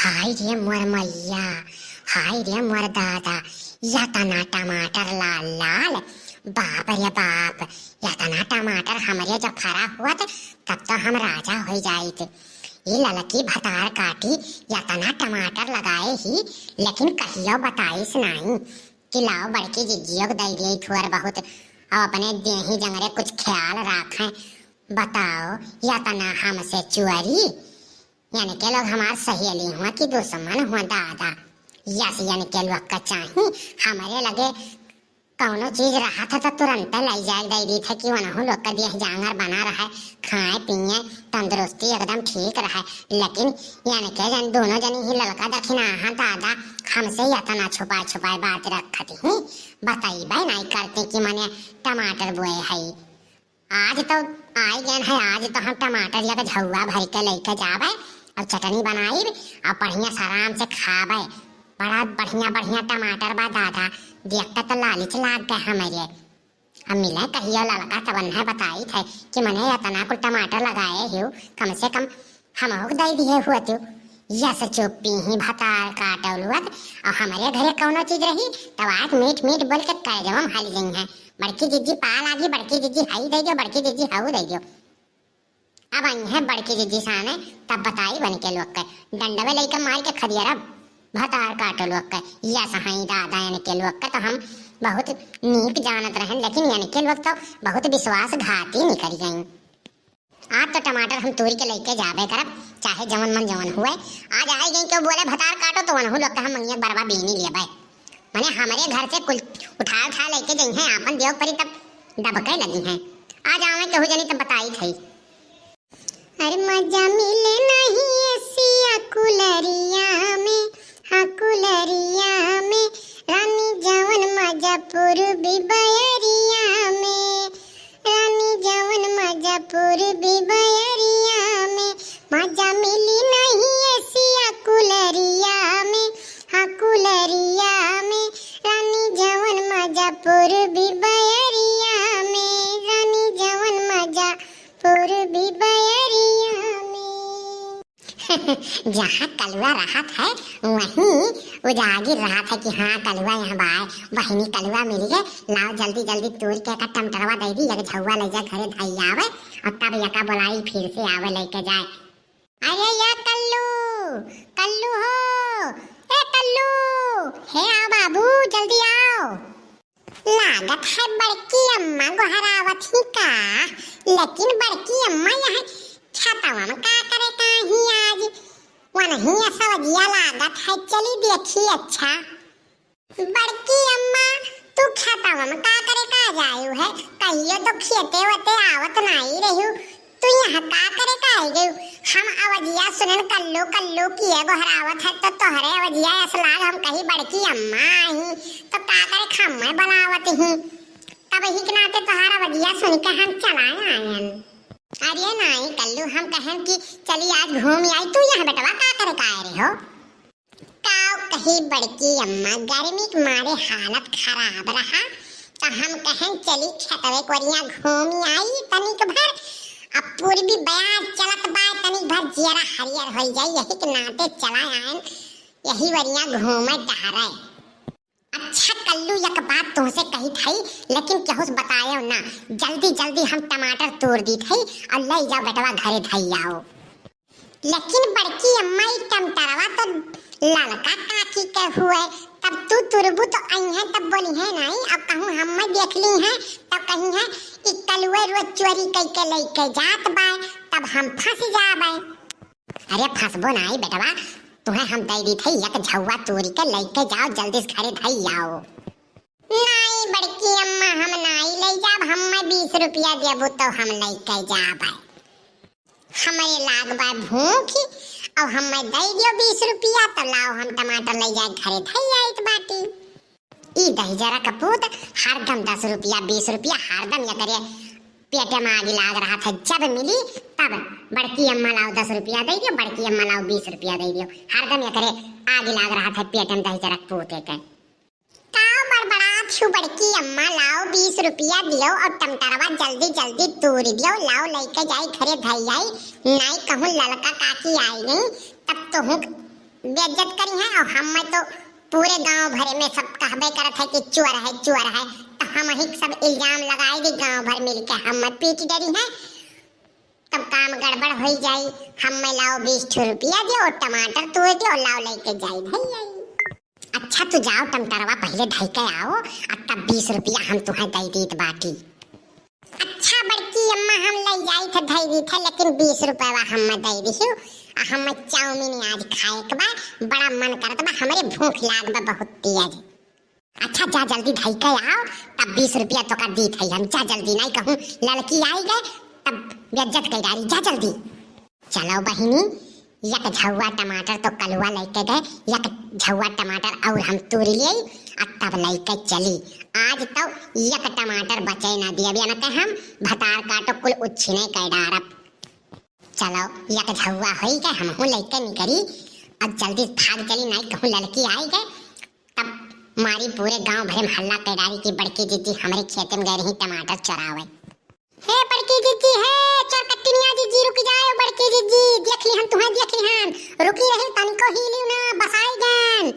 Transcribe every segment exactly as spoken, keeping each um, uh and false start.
हाय रे मोर मइया, हाय रे मोर दादा, यतना टमाटर लाल लाल, बाप रे बाप, यतना टमाटर हमरे जब फरा होत, तब तो हम राजा होइ जाइत। ई ललकी भतार काटी, यतना टमाटर लगाए ही, लेकिन कहियो बताइस नाहीं कि लाओ बड़की जिज्जियो के दइ दिए थोर बहुत, अब अपने देही जंगरे कुछ ख्याल राखें। बताओ, यतना हमसे चोरी? यानी के लोग हमार सहेली हुआ कि दुश्मन हुआ दादा? यस, यानी के लोग का चाही, हमरे लगे कौनो चीज रहत है तो तुरंत लइ जाए दइ दीत है कि वनहु लोग का देह जांगर बना रहे, खाए पिए, तंदुरुस्ती एकदम ठीक रहे। लेकिन यानी के जन दोनों जनी ही ललका दखिना हाँ दादा, हमसे यतना छुपाए छुपाए बात रखत ही। बतइबे नाहीं करती कि मने टमाटर बोए हई। आज तो आइ गएन है, आज तो हम टमाटर या के झउआ भरि के लइके जाबे और चटनी बनाइब और बढ़िया से आराम से खाबे। बड़ा बढ़िया बढ़िया टमाटर बा दादा, देख के तो लालिच लाग गए हमरे। अब मिले कहियो ललका तब उन्हें बताइत है कि मने यतना कुल टमाटर लगाए हो, कम से कम हमहू के दइ दिहे हुआ तू। यस चुप्पी ही भतार काटल हुआ, और हमरे घरे कौनो चीज रही तब आज मीठ मीठ बोल के कह देवम हल गई है। बड़की जिज्जी पा लागी, बड़की जिज्जी हई दइ दियो, बड़की जिज्जी हऊ दइ दियो। अब आई है बड़की जिज्जी साने, तब बताई बन के लोग के। डंडवे लइके मार के खदियरब भतार काटो लोग के। यस हई दादा, इनके लोग के तो हम बहुत नीक जानत रहन, लेकिन इनके लोग तो बहुत विश्वासघाती निकल गई। आज तो टमाटर हम तूर के लइके जाबे करब, चाहे जवन मन जवन हुए। आज आई गई केहू बोले भतार काटो तो वनहु लोग के हम मंगिया बरवा बीनी लेबे। मने हमरे घर से कुल उठा उठा लइके जइहें, आपन देव परी तब दबके लगिहें। आज आवे केहू जनी तब बताइत है। अरे मजा मिले नहीं एसिया कुलरिया में, हाँ कुलरिया में, रानी जवन मजा पूर्वी बयरिया में, रानी जवन मजा पूर्वी बयरिया में, मजा मिली नहीं एसिया कुलरिया में, हाँ कुलरिया में, रानी जवन मजा पूर्वी बयरिया में, रानी जवन मजा पूर्वी बयरिया में। जहाँ कलुआ रहत है, वहीं उजागिर रहत है कि हाँ, कलुआ यहाँ बाय। बहिनी, कलुआ मिल गए, लाओ जल्दी जल्दी तोड़ के एकर टमटरवा दे दी, एक झउआ ले जा घरे धई आवे, और तब यका बोलाई फिर से आवे लेके जाए। अरे या कल्लू, कल्लू हो, ए कल्लू, हे आओ बाबू, जल्दी आओ। लागत है बड़की अम्मा गोहरावत ही का, लेकिन बड़की अम्मा यहाँ छतवा में का करे का ही आज? वनही असवजिया लागत है, चली देखी। अच्छा बड़की अम्मा, तू छतवा में का करे का जायु है? कहियो तो खेते वते आवत नाई रहू, तू यहाँ का करे का आई गयू? हम अवजिया सुनन कल्लू कल्लू किए गोहरावत है तो तोहरे अवजिया अस लाग हम कही बड़की अम्मा आई तो का करे खम्मे बनावत ही। तब ही के नाते तोहार अवजिया सुन के हम चला आयन। अरे नाई कल्लू, हम कहन कि चली आज घूम आई, तू यहाँ बेटवा का करे का आए रहे हो? काव कही बड़की अम्मा, गर्मी के मारे हालत खराब रहा, तो हम कहन चली खेतवे कोरिया घूम आई तनिक भर। अब पूर्वी बयार चलत बा, तनिक भर जियरा हरियर हो जाई, यही के नाते चला आयन, यही वरिया घूमे टहरे। अच्छा कल्लू, एक बात तुमसे कही थई, लेकिन केहू से बतायो ना, जल्दी जल्दी हम टमाटर तोड़ दी थई और ले जाओ बेटवा घरे धई आओ। लेकिन बड़की अम्मा, ई टमटरवा तो ललका काकी के हुए, तब तू तुरबू तो अइहें तब बोलिहें नाई, अब कहूँ हम्मे देख लीहें तब कहिहें ई कलुए रोज चोरी कइके लइके जात बाय, तब हम फंस जाबे। अरे फंसबो नाई बेटवा, तुहें हम दे दी थई एक झउआ तोरी के लइके जाओ, जल्दी से घरे धई आओ। नाई बड़की अम्मा, हम नाई ले जाब, हम्मे बीस रुपया देबू तो हम लइके जाबे। हमरे लाग बा भूख, अब हम्मे दे दियो बीस रुपया, तो लाओ हम टमाटर ले जाए घरे धई आइत बाटी। ई दहिजरा का पूत हरदम दस रुपया, बीस रुपया हरदम एकरे पेटे में आगी लाग रहा था। जब मिली तब बड़की अम्मा लाओ दस रुपया दे दियो, बड़की अम्मा लाओ बीस रुपया दे दियो, हरदम एकरे आगी लाग रहा था पेटे में दहिजरा का पूत के। का बड़बड़ात हू बड़की अम्मा, लाओ बीस रुपया दियो और टमटरवा जल्दी जल्दी तूर दियो, लाओ लइके जाई घरे धई आई, नाई कहूँ ललका काकी आई गई, तब तोहूँ बेइज्जत करिहैं, और हम्मै तो पूरे गाँव भरे में सब कहबे करत है कि चोर है, चोर है, तो हमहीं सब इल्जाम लगाइ दी गाँव भर मिलके, हम्मै पीट डरिहैं। तब काम गड़बड़ होइ जाई। हम्मै लाओ बीस ठो रुपया दियो, टमाटर तोड़ दियो, लाओ लइके जाई भैया। अच्छा तू जाओ टमाटरवा पहिले धइके आओ, आ तब बीस रुपया हम तुहैं दइ दीत बाटी। अच्छा बड़की अम्मा, हम लइ जाइत है, धइ दीत है, लेकिन बीस रुपयवा हम्मै दइ दिहु। आ हम्मै चाउमीन आज खाएक बा, बड़ा मन करत बा, हमरे भूख लाग बा बहुत तेज। अच्छा जा जल्दी धइके आओ, तब बीस रुपया तोका दीत है हम, जा जल्दी, नाहीं कहूँ ललकी आइ गै, तब बेइज्जत कइ डारी, जा जल्दी। चलो बहिनी, एक झउआ टमाटर तो कलुआ लइके गै, एक झउआ टमाटर और हम तूरि लेई, आ तब लइके चली। आज तो एक टमाटर बचै ना दियब, या ना ते हम भतार काटो कुल उच्छिने कइ डारब। चलो, एक झउआ होइ गै, हमहूँ लइके निकरी, अब जल्दी भाग चली, नाहीं कहूँ ललकी आइ गै, तब मारी पूरे गाँव भरे में हल्ला कइ डारी कि बड़की जिज्जी हमरे खेते में गइ रही टमाटर चोरावै। हे बड़की जिज्जी, हे चोरकट्टिनिया जिज्जी, रुकि जाओ बड़की जिज्जी, देख लिहन तुहैं, देख लिहन, रुकि रही तनिको हिलिउ ना, बसाइ गन।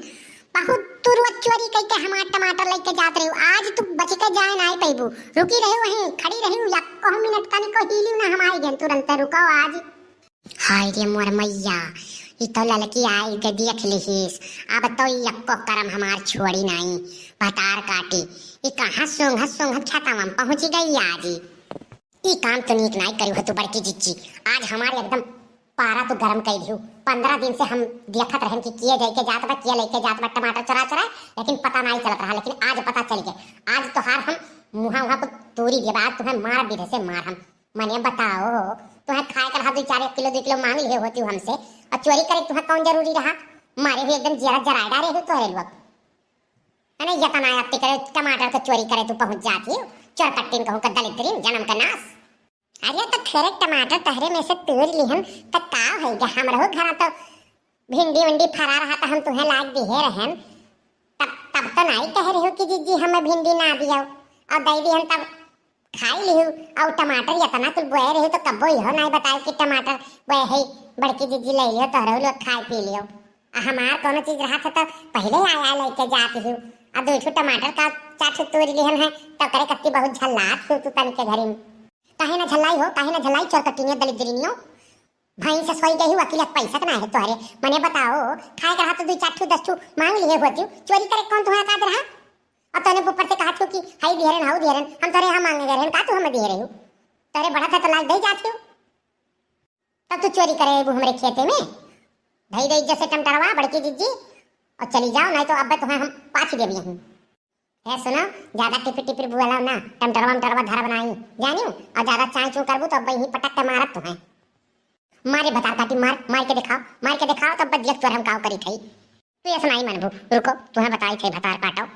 बहुत तुरुआ चोरी कइके हमार टमाटर लइके जात रहिउ, आज तू बचिके जाइ नाहीं पइबू, रुकि रहिउ वहीं, खड़ी रहिउ, यक्को मिनट तनिको हिलिउ ना, हम आइ गन तुरंते, रुको आज। हाय रे मोर मइया, ई तो ललकी आइ के देख लिहिस, अब तो ई यक्को करम हमार छोड़ी नाहीं, भतार काटी, ई कहाँ सूंघत सूंघत खेतवा में पहुँचि गई आज ई। ई काम तो नीक नाई करिउ हो तू बड़की जिज्जी। आज हमार एकदम पारा तू गरम कइ दिहु। पन्द्रह दिन से हम देखत रहन कि किए जाइके जात बा, किए लइके जात बा टमाटर चोरा चोरा, लेकिन पता नाई चलत रहा, लेकिन आज पता चलि गै। आज तोहार हम मुँहा उहाँ को तूरी देब, आज तुहैं मार बिधे से मार हम। मने बताओ, तुहैं खाएक रहा दुइ चार एक किलो, दुइ किलो माँगि लिहे होतिउ हमसे, अउर चोरी करेक तुहैं कौन जरूरी रहा? मारे हुए एकदम जियरा जराए डारे हुए तोहरे लोग। अने यतना अत्ती करे, टमाटर के चोरी करे तू पहुँच जातिउ, चोरकट्टिन कहूँ का दलिद्रिन, जनम का नास। अरे तो थोरे टमाटर तहरे में से तूर लिहन, त का होइगा? हमरहू घरा तो भिंडी उंडी फरा रहा त हम तुहैं लाग दिहे रहन। तब, तब तो नाई कह रहिउ कि जिज्जी हमें भिंडी ना दियो, अउर दइ दिहन तब खाइ लिहु। अउर टमाटर यतना कुल बोए रहिउ तो कब्बो इहो नाई बतायो कि टमाटर बोए है, बड़की जिज्जी लइ लियो, तोहरहू लोग खाइ पी लियो। आ हमार कौनो चीज रहत है तो पहिले आया लइके जात हिउ। आ दुइ ठो टमाटर का चार ठो तूरि लिहन है, तो करे कत्ती बहुत झल्लात हिउ तू तनिके घरी में। काहे ना झल्लाई हो, काहे ना झल्लाई, चोरकट्टिनियो दलिद्रिनियो? भैंस से सोई गई हूँ, अकेले पैसा के ना है तोहरे। मने बताओ, खाएक रहा तो दुइ चार ठो, दस ठो माँगि लिहे होतिउ, चोरी करेक कौन तुहैं औकात रहा? अउर तने ऊपर से कहत हिउ कि हई दिहे रहन, हऊ दिहे रहन, हम तोहरे यहाँ माँगे गए रहन, का तू हमें दिहे रहिउ? तोहरे बढ़त है तो लाग दइ जात हिउ। तब तू चोरी करे अइबू हमरे खेते में? धई दे जैसे टमटरवा बड़की जिज्जी, अउर चली जाओ, नाहीं तो अब्बे तुहैं हम पाछी देबी यहीं। हे सुनो, ज्यादा टिपिर टिपिर बोलाओ ना, टमटरवा उमटरवा धरब नाहीं, जानिउ? अउर ज्यादा चाँय चूँ करबू तो अब यहीं पटक के मारब तुहैं। मारे भतार काटी, मार, मार के देखाओ, मार के देखाओ, तब बजिया तोर हम काव करी थई। तू ऐसा नाहीं मनबू, रुको, तुहैं बताई थई भतार काटो।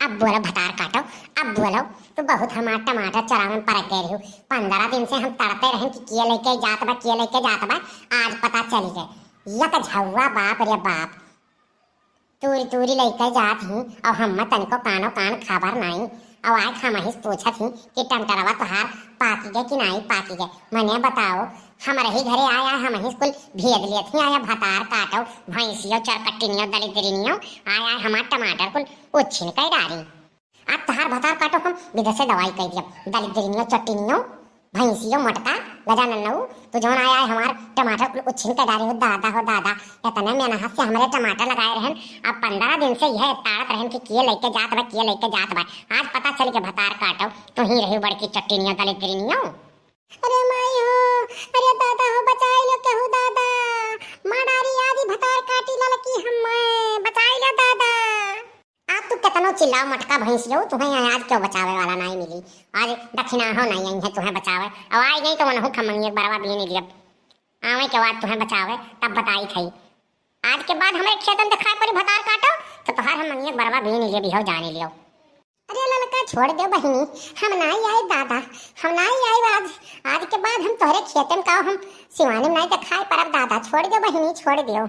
अब बोलो भतार काटो, अब बोलो, तू बहुत हमार टमाटर चोरावन परक गए रहिउ। पन्द्रह दिन से हम तड़पे रहन कि किए लइके जात बा, किए लइके जात बा, आज पता चलि गए। एक झउआ बाप रे बाप, तूरी तूरी लइके जात ही, अउर हम्मे तनिको कानो कान खबर नाई। अउर आए हमहिस पूछत ही कि टमटरवा तोहार पाकि गए कि नाई पाकि गए। मने बताओ, हमरे ही घरे आया, हमहिस कुल भेद लेत ही आया, भतार काटो, भैंसियो, चरकट्टिनियो, दलिद्रिनियो, आया हमार टमाटर कुल उच्छिन कइ डारी। अब तोहार भतार काटो हम विदेशे दवाई कइ दियब, दलिद्रिनियो, चट्टिनियो, भैंसियो मोटका, गजानन्नऊ, तू जौन आया है हमार टमाटर कुल उच्छिन के डारे हो दादा, हो दादा, एतने मेहनत से हमरे टमाटर लगाए रहन, अब पन्द्रह दिन से यह ताड़त रहन कि किए लइके जात बा, किए लइके जात बा। आज पता चलि गए भतार काटो, तू ही रहिउ बड़की चट्टिनियो, दलिद्रिनियो। अरे माई हो, अरे दादा हो, बचाई लो केहू दादा, मार डारी आज ही भतार काटी ललकी हम्मे, बचाई लो दादा। आज तू केतनो चिल्लाओ मोटका भैंसियो, तुहैं आज केहू बचावे वाला नाहीं मिली। आज दखिनहो नाहीं अइहैं तुहैं बचावे। अब आइ गई तो वनहू खमंगिया बरवा बीन लियब। आवैं केहू आज तुहैं बचावे, तब बताई थई। आज के बाद हमरे खेतन देखाए परी भतार काटो, तो तोहार हम मंगिया बरवा बीन लियब, इहो जानी लियो। अरे ललका छोड़ दे बहिनी, हम नाहीं आइब दादा, हम नाहीं आइब आज। आज के बाद हम तोहरे खेतन का हम सिवानी में नाहीं देखाए परब दादा, छोड़ दे बहिनी, छोड़ दियो।